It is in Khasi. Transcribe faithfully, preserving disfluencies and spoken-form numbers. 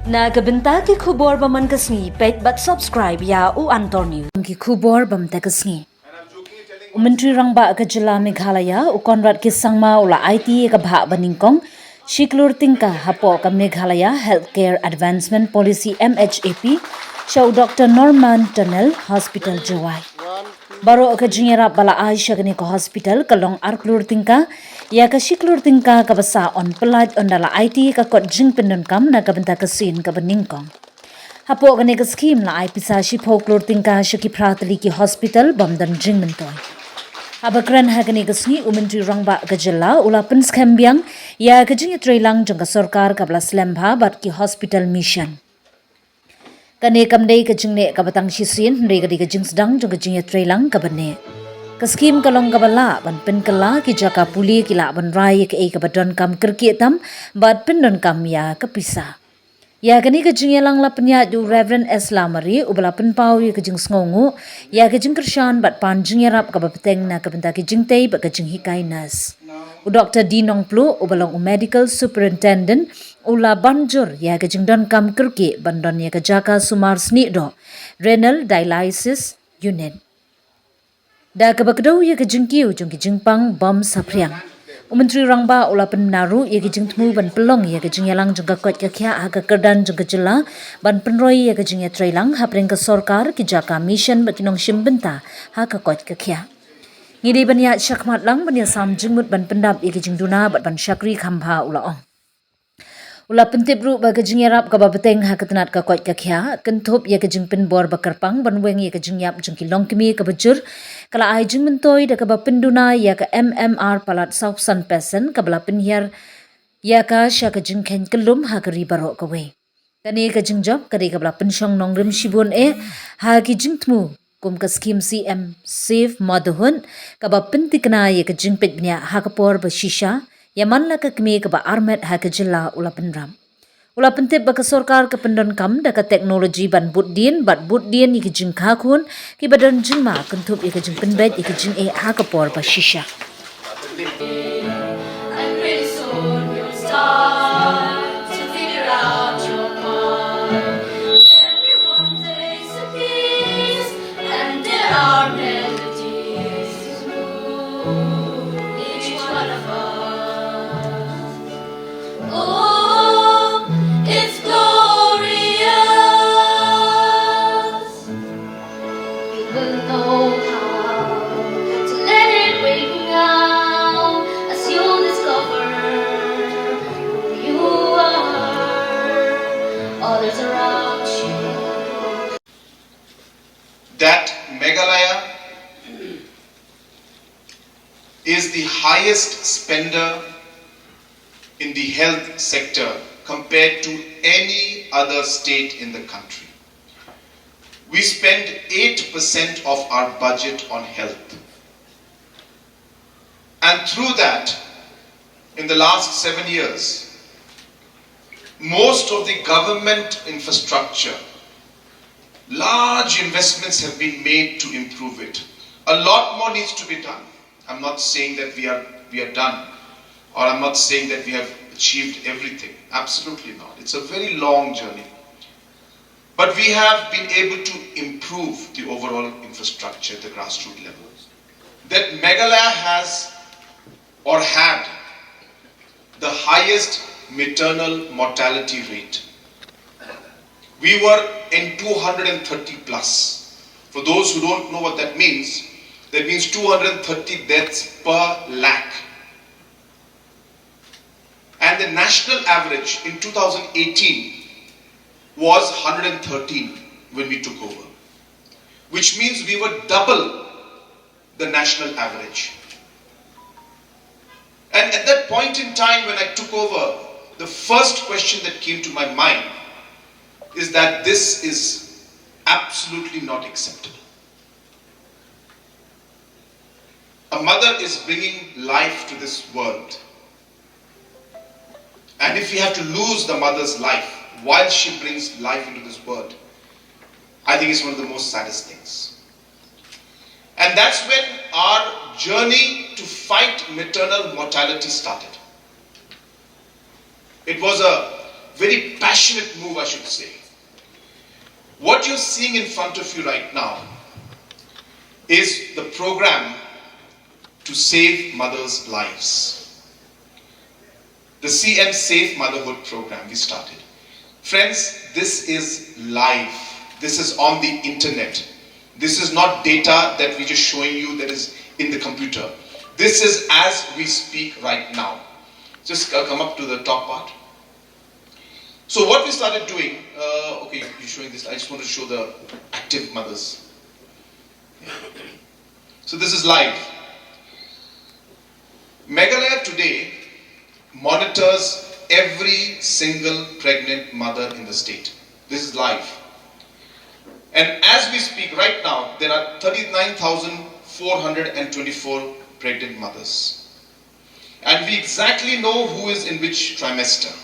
Na ka bynta ki khubor ba man ka sngi, peit bad subscribe ïa u Antor News. Ki khubor ba man ka sngi. U Myntri Rangbah ka jylla Meghalaya, u Conrad K Sangma, u la aiti ïa ka bhah ba nyngkong shi klur tyngka hapoh ka Meghalaya Healthcare Advancement Policy, M H A P, sha u Doctor Norman Tunnel, Hospital Jowai. Baroh ka jingïarap ba la ai sha kane ka hospital ka long ar klur tyngka, ïa ka shi klur tyngka kaba sah yn pyllait ynda la aiti ïa ka kot jingpyndonkam na ka bynta ka sien kaba nyngkong. Hapoh kane ka skhim la ai pisa shiphew klur tyngka sha ki phra tylli ki hospital bym don jingmyntoi. Haba kren ha kane ka sngi, u Myntri Rangbah ka jylla u la pynskhem biang ïa ka jingïatreilang jong ka sorkar kaba la slem bha bad ki hospital mission. Kane kam dei ka jingneh kaba tang shisien, hynrei ka dei ka jingsdang jong ka jingïatreilang kaba neh. Ka skhim ka long kaba lah ban pynkylla, ki jaka pule ki lah ban rai ïa kaei kaba donkam kyrkieh tam bad pyndonkam ïa ka pisa. Ïa kane ka jingïalang la pynïaid da u Reverend S Lamare, uba la pynpaw ïa ka jingsngewnguh ïa ka jingkyrshan bad pan jingïarap kaba bteng na ka bynta ki jingtei bad ka jinghikai nurse. U Doctor D Nongpluh, uba long u Medical Superintendent, u la ban jur ïa ka jingdonkam kyrkieh ban don ïa ka jaka sumar snieh doh, renal dialysis unit. Da kaba kdew ïa ka jingkiew jong ki jingpang bym saphriang, u Myntri Rangbah u la pynbna ruh ïa ka jingthmu ban pynlong ïa ka jingïalang jong ka koit ka khiah ha ka kyrdan jong ka jylla, ban pynroi ïa ka jingïatreilang hapdeng ka sorkar, ki jaka mission bad ki nongshim bynta ha ka koit ka khiah. Ngi dei ban ïaid shakhmat lang ban ïasam jingmut ban pyndap ïa ka jingduna bad ban shakri kham bha, u la ong. U la pyntip ruh ba ka jingïarap kaba bteng ha ka tnat ka koit ka khiah, kynthup ïa ka jingpynbor ba kyrpang ban weng ïa ka jingïap jong ki longkmie kaba jur, ka la ai jingmyntoi da kaba pynduna ïa ka M M R palat sawphew san percent kaba la pynhiar ïa ka sha ka jingkheiñ kyllum ha ka ri baroh kawei. Kane ka jingjop ka dei kaba la pynshong nongrim shibun eh ha ki jingthmu kum ka skhim C M Safe Motherhood, kaba pyntikna ïa ka jingpeit bniah ha ka por ba shisha ïa man la ka kmie kaba armet ha ka jylla, u la pynrap. U la pyntip ba ka sorkar ka pyndonkam da ka teknoloji ban bud dien bad bud dien ïa ki jingkha khun kiba don jingma, kynthup ïa ka jingpynbeit ïa ki jingeh ha ka por ba shisha. And pretty soon you'll start to figure out your part. Everyone plays a piece, and there are melodies to each one of us. Oh, it's glorious. You will know how to let it ring out as you discover who you are. Others around you. That Meghalaya is the highest spender in the health sector compared to any other state in the country. We spend eight percent of our budget on health. And through that, in the last seven years, most of the government infrastructure, large investments have been made to improve it. A lot more needs to be done. I'm not saying that we are, we are done, or I'm not saying that we have achieved everything. Absolutely not. It's a very long journey. But we have been able to improve the overall infrastructure at the grassroots level. That Meghalaya has or had the highest maternal mortality rate. We were in two hundred thirty plus. For those who don't know what that means, that means two hundred thirty deaths per lakh. And the national average in two thousand eighteen was one hundred thirteen when we took over, which means we were double the national average. And at that point in time when I took over, the first question that came to my mind is that this is absolutely not acceptable. A mother is bringing life to this world. And if we have to lose the mother's life while she brings life into this world, I think it's one of the most saddest things. And that's when our journey to fight maternal mortality started. It was a Very passionate move, I should say. What you're seeing in front of you right now is the program to save mothers' lives. The C M Save Motherhood program we started. Friends, this is live. This is on the internet. This is not data that we're just showing you that is in the computer. This is as we speak right now. Just uh, come up to the top part. So what we started doing, uh, okay, you're showing this. I just want to show the active mothers. So this is live. Meghalaya today monitors every single pregnant mother in the state. This is live. And as we speak right now, there are thirty-nine thousand four hundred and twenty-four pregnant mothers. And we exactly know who is in which trimester.